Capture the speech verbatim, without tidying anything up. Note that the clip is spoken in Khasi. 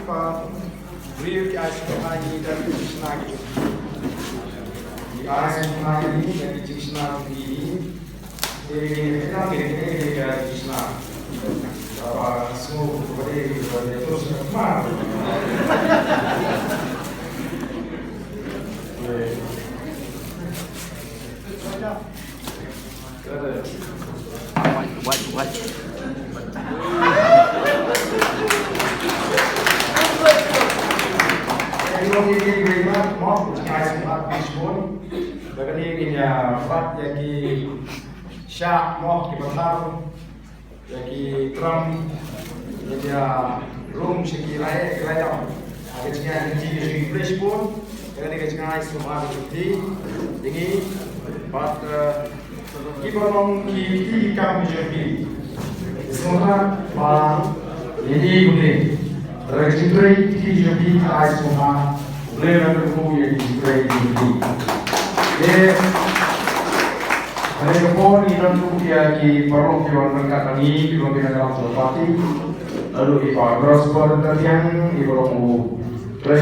Briew ki ai sngewbha ïa ngi da ki jingshna ki jong ki. Ki ai sngewbha ïa ngi da ki jingshna ki jong ki. Te ngi khnang ngi khnang ngi ka jingshna. Kaba sngewbha ba dei ba dei to sngewbha. Wait, wait, wait. Thank you very much, Mark. It's nice to have this one. Ba kane ngin ïa bat ïa ki shah, Mark, ki bathar. Ïa ki tram, ïa ki, ah, rung sha ki rai, ki rai dam. Ah, ka jingïaid lynti ka jong ngi khublei shibun. Ïa kane ka jingïaid sngewbha ka jong phi. Ïa ngi, bad, eh, ki ba long ki kti ki kam ka jong phi. Sngewbha ba ïa ngi kumne. Trai jingtrei ki jong phi, ai sngewbha. Khublei na ka rukom ïa ki jingtrei ki jong phi. Ïa. Hynrei ka por ngi don ruh ïa ki paralok ki wan ryngkat bad ngi, ki long ki nongïalam jong ka party. Naduh i Bah Prosper Khardiang, i ba long u